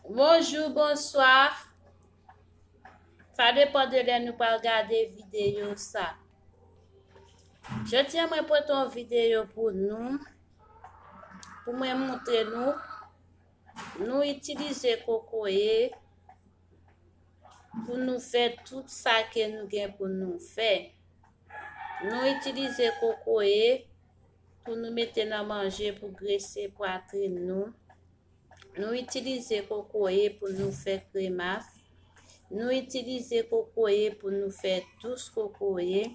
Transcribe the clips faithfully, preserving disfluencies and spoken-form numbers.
Bonjou, bonswa. Sa depann de lè nou pral gade videyo sa. Jodi a mwen pote yon videyo pou nou, pou mwen montre nou, nou itilize kokoye pou nou fè tout sa ke nou gen pou nou fè. Nou itilize kokoye pou nou mete nan manje pou grese pwatrin nou. Nou itilize kokoye pou nou fè kremas. Nou itilize kokoye pou nou fè dous kokoye.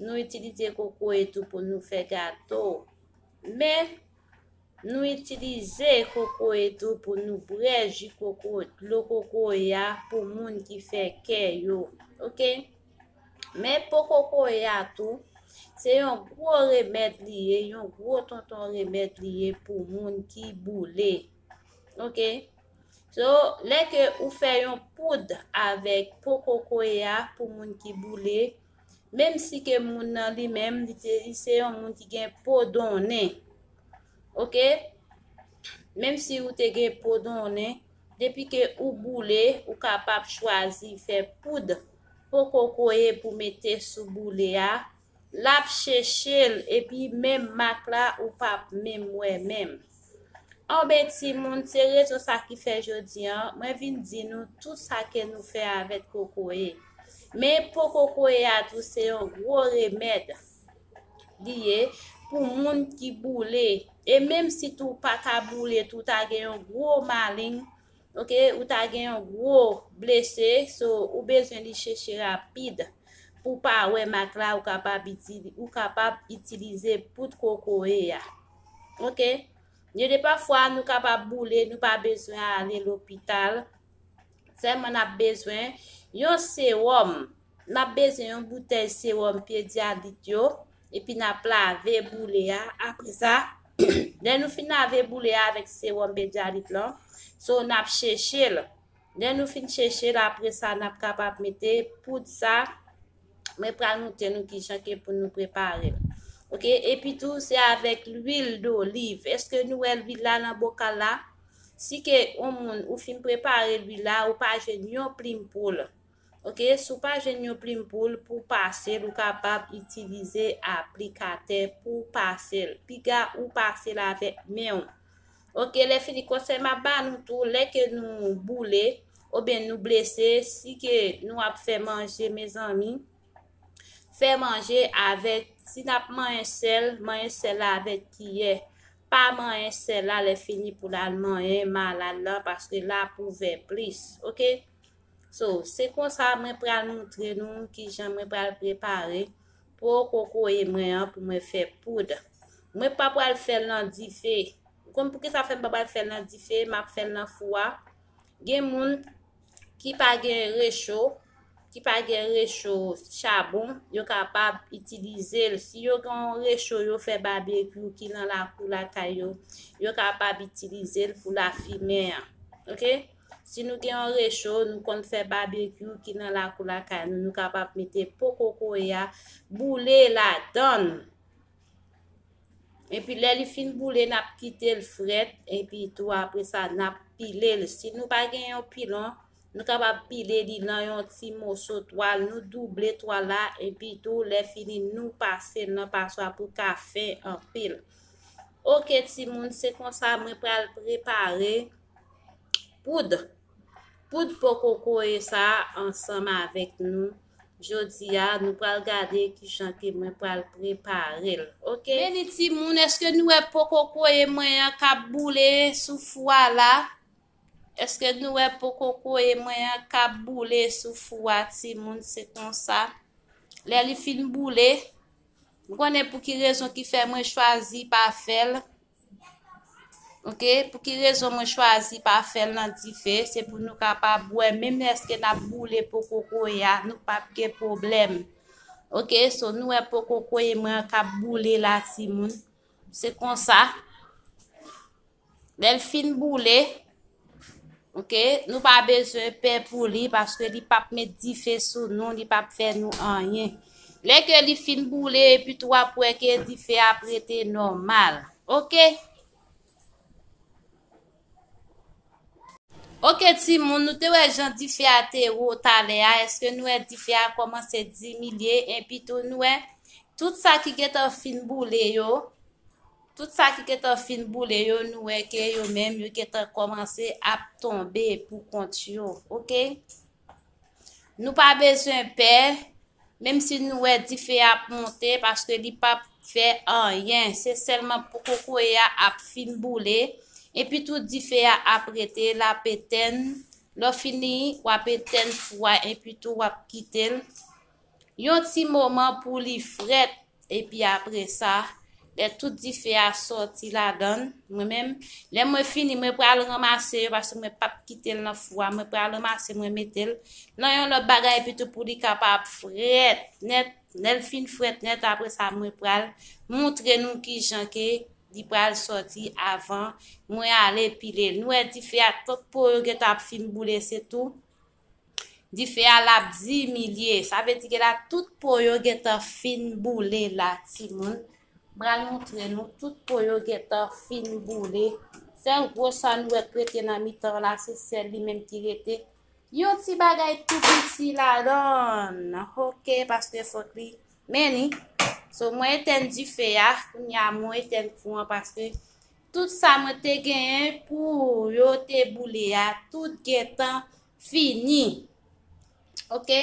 Nou itilize kokoye tou pou nou fè gato. Men, nou itilize kokoye tou pou nou bwè ji koko, dlo kokoye a pou moun ki fè kè yo. Oke? Men po kokoye a tou, se yon gwo remèd li ye, yon gwo tonton remèd li ye pou moun ki boule. Oke? So, lè ke ou fè yon poud avèk po kokoye a pou moun ki boule, menm si ke moun nan li menm, li te, li se yon moun ki gen po donnen. Oke? Menm si ou te gen po donnen, depi ke ou boule, ou kapab chwazi fè poud po kokoye pou mete sou boule a. L ap cheche l, epi menm mak la, ou p ap menm wè menm. Anben, timoun, se rezon sa ki fè jodi a, mwen vin di nou tout sa ke nou fè avèk kokoye. Men po kokoye a tou, se yon gwo remèd li ye pou moun ki boule. E menm si tou ou pa ka boule, tou ou ta gen yon gwo maleng, oke, ou ta gen yon gwo blese, so ou bezwen li cheche rapid pou w pa wè mak la, ou kapab itili-, ou kapab itilize poud kokoye a. Oke? Gen de pafwa nou kapab boule, nou pa bezwen ale lopital. Sèlman n ap bezwen yon sewòm. N ap bezwen yon boutèy sewòm pedyalit yo, epi n ap lave boule a. Apre sa, lè nou fin lave boule a avèk sewòm pedyalit lan, so n ap cheche l. Lè nou fin cheche l, apre sa, n ap kapab mete poud sa. Mwen pral montre nou kijan ke pou nou prepare l. Oke, epi tou, se avèk lwil doliv. Èske nou wè lwil la nan bokal la? Si ke yon moun ou fin prepare lwil la, ou pa jwenn yon plim poul. Oke, si w pa jwenn yon plim poul pou w pase l, ou kapab itilize aplikatè pou w pase l. Piga ou pase l avèk men w. Oke, lè fini konsèy m ap ba nou tou, lè ke nou boule, oubyen nou blese, si ke nou ap fè manje, mezanmi, fè manje avèk, si n ap manyen sèl, manyen sèl la avèk kiyè. Pa manyen sèl la lè fini pou l al manyen malad lan, paske l ap ouvè plis, oke? So, se konsa mwen pral montre nou kijan mwen pral prepare po kokoye mwen an pou mwen fè poud. Mwen pa pral fè l nan dife. Ou konn poukisa fè m pa pral fè l nan dife, m ap fè l nan fou a. Gen moun ki pa gen recho, ki pa gen recho chabon, yo kapab itilize l. Si yo gen yon recho, yo fè babekyou ki nan lakou lakay yo, yo kapab itilize l pou lafimen an. Oke? Si nou gen yon recho, nou konn fè babekyou ki nan lakou lakay nou, nou kapab mete po kokoye a, boule ladan l. Epi lè li fin boule, n ap kite l frèt, epi tou apre sa, n ap pile l. Si nou pa gen yon pilon, nou kapab pile li nan yon ti moso twal, nou double twal la, epi tou lè fini, nou pase l nan paswa pou l ka fen anpil. Oke, timoun, se konsa mwen pral prepare poud. Poud po kokoye sa a ansanm avèk nou. Jodi a, nou pral gade kijan ke mwen pral prepare l. Oke? Men li timoun, èske nou wè po kokoye mwen an k ap boule sou fou a la? Èske nou wè po kokoye mwen an k ap boule sou fou a, timoun? Se konsa. Lè li fin boule, nou konnen pou ki rezon ki fè mwen chwazi pa fè l. Oke, pou ki rezon mwen chwazi pa fè l nan dife? Se pou nou kapab wè, menm lèske n ap boule po kokoye a, nou p ap gen pwoblèm. Oke, so nou wè po kokoye mwen an k ap boule la, timoun. Se konsa. Lè l fin boule, oke, nou pa bezwen pè pou li, paske li p ap met dife sou nou, li p ap fè nou anyen. Lè ke li fin boule, epi tou w ap wè ke dife a ap rete nòmal. Oke? Oke, timoun, nou te wè jan dife a te wo talè a. Èske nou wè dife a kòmanse diminye? Epi tou nou wè tout sa ki gentan fin boule yo, tout sa ki gentan fin boule yo, nou wè ke yo menm, yo gentan kòmanse ap tonbe pou kont yo. Oke? Nou pa bezwen pè, menm si nou wè dife a ap monte, paske li p ap fè anyen. Se sèlman pou kokoye a ap fin boule, epi tou dife a ap rete, l ap etenn. Lè w fini, w ap etenn fou a, epi tou w ap kite l yon ti moman pou li frèt. Epi apre sa, lè tout dife a sòti ladan l, mwen menm, lè mwen fini, mwen pral ranmase yo, paske mwen p ap kite l nan fou a. Mwen pral ranmase, mwen mete l nan yon lòt bagay, epi tou pou li kapab frèt nèt. Lè l fin frèt nèt, apre sa, mwen pral montre nou kijan ke li pral sòti avan mwen ale pile l. Nou wè dife a, tout po yo gentan ap fin boule, se tou dife a l ap diminye. Sa vle di ke la, tout po yo gentan fin boule la, timoun. M pral montre nou, tout po yo gentan fin boule. Sèl gwo sa nou wè k rete nan mitan la, se sèl li menm ki rete. Yon ti bagay tou piti ladan l. Oke, paske fòk li men ni. So, mwen etenn dife a, kounye a mwen etenn fou an, paske tout sa mwen te genyen pou yo te boule a, tout gentan fini. Oke?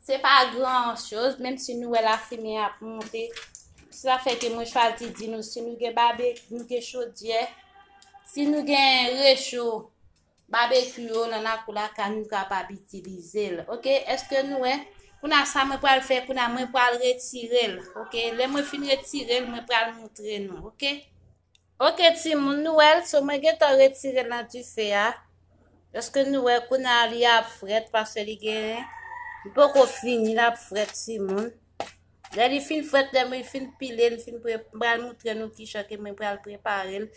Se pa gran choz, menm si nou wè lafimen ap monte. Se sa fè ke mwen chwazi di nou, si nou gen babe, nou gen chodyè, si nou gen recho, babekyou yo nan lakou lakay nou kapab itilize l. Oke? Èske nou wè? Kounye a sa mwen pral fè, kounye a mwen pral retire l. Oke? Lè mwen fin retire l, mwen pral montre nou. Oke? Oke, timoun, nou wè l, so mwen gentan retire l nan dife a. Èske nou wè kounye a li ap frèt, paske li gen, li poko fini, l ap frèt, timoun. Lè li fin frèt, lè mwen fin pile, li fin pre-, m pral montre nou kijan ke mwen pral prepare l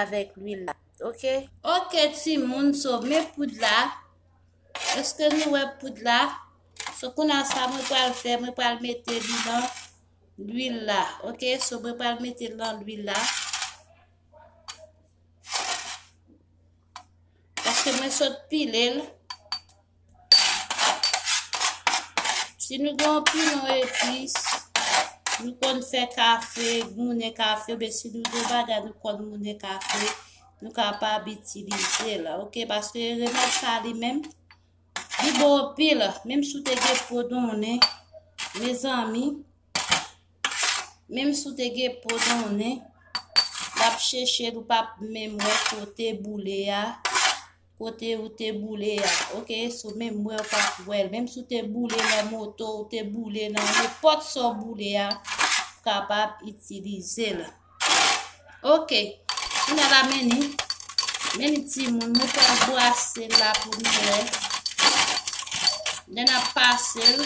avèk lwil la. Oke? Oke, timoun, so men poud la. Èske nou wè poud la? So kounye a sa mwen pral fè, mwen pral mete li nan lwil la. Oke, so mwen pral mete l nan lwil la. Paske mwen sot pile l. Si nou gen yon pilon epis, nou konn fè kafe, gounen kafe, oubyen si nou gen bagay nou konn gounen kafe, nou kapab itilize l, oke? Paske remèd sa li menm, li bon anpil. Menm si w te gen po donnen, mezanmi, menm si w te gen po donnen, l ap chèche l, ou p ap menm wè kote boule a, kote ou te boule a. Oke, so menm wè ou p ap wè l. Menm si w te boule nan moto, ou te boule nan nenpòt sa w boule a, ou kapab itilize l. Oke, kounye a la men ni, men ni timoun, mwen pral brase l la pou nou wè. Lè n ap pase l,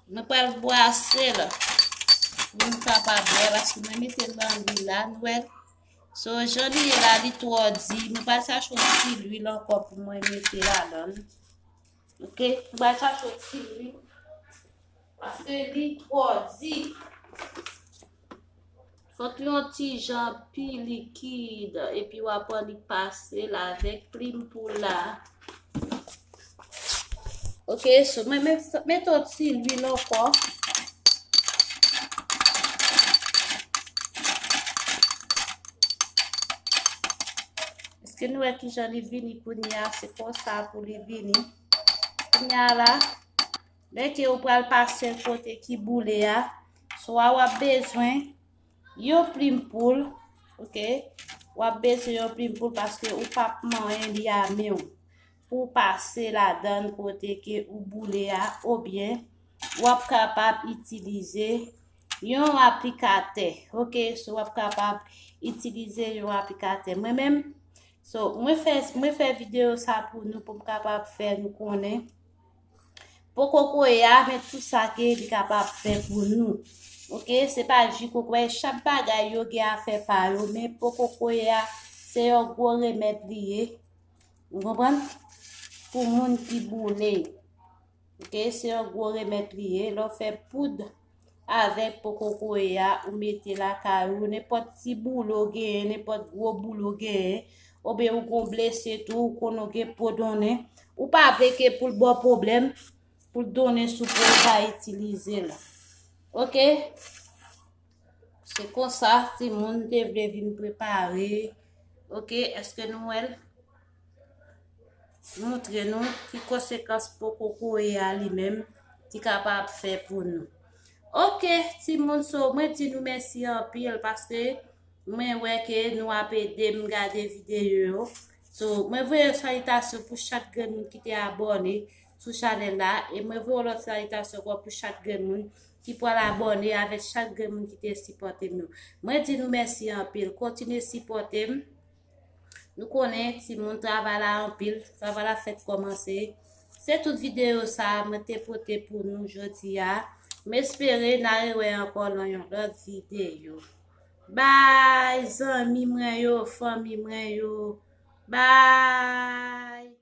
mwen pral brase l pou nou kapab wè, paske mwen mete l nan lwil la, nou wè. So, jan li ye la, li twò di. Mwen pral chache yon ti lwil ankò pou mwen mete ladan l. Oke, mwen pral chache yon ti lwil. Paske li twò di. Fòk li yon ti jan pi likid, epi w ap annik pase l avèk plim poul la. Oke, so mwen met, met yon ti lwil ankò. Èske nou wè kijan li vini kounye a? Se konsa pou li vini. Kounye a la, lè ke ou pral pase l kote ki boule a, so a w ap bezwen yon plim poul, oke? W ap bezwen yon plim poul paske ou p ap manyen li a men w. Pou w pase ladan l kote ke ou boule a, oubyen w ap kapab itilize yon aplikatè, oke? So, w ap kapab itilize yon aplikatè. Mwen menm, so, mwen fè, mwen fè videyo sa pou nou, pou m kapab fè nou konnen po kokoye a, men tou sa ke li kapab fè pou nou. Oke, se pa ji kokoye, chak bagay yo gen afè pa yo, men po kokoye a, se yon gwo remèd li ye. Ou konprann? Pou moun ki boule. Ok, se yon gwo remèd li ye. Lè w fè poud avèk po kokoye a, ou mete lakay ou, nenpòt ti boule w genyen, nenpòt gwo boule w genyen, oubyen ou gon blese tou, ou konnen w gen po donnen, ou pa vle ke pou l ba w pwoblèm, pou l donnen sou po w pa itilize l. Ok? Se konsa, timoun te vle vin prepare. Ok, èske nou wè l? Montre nou ki konsekans po kokoye a li menm ki kapab fè pou nou. Ok, timoun, so, mwen di nou mèsi anpil paske mwen wè ke nou ap ede m gade videyo yo. So, mwen voye yon salitasyon pou chak grenn moun ki te abòne sou chanèl la. E mwen voye yon lòt salitasyon ankò pou chak grenn moun ki pral abòne, avèk chak grenn moun ki te sipòte m yo. Mwen di nou mèsi anpil. Kontinye sipòte m. Nou konnen timoun, travay la anpil. Travay la fèk kòmanse. Se tout videyo sa a mwen te pote pou nou jodi a. M espere n a rewè ankò nan yon lòt videyo. Bye, zanmi mwen yo, fanmi mwen yo. Bye.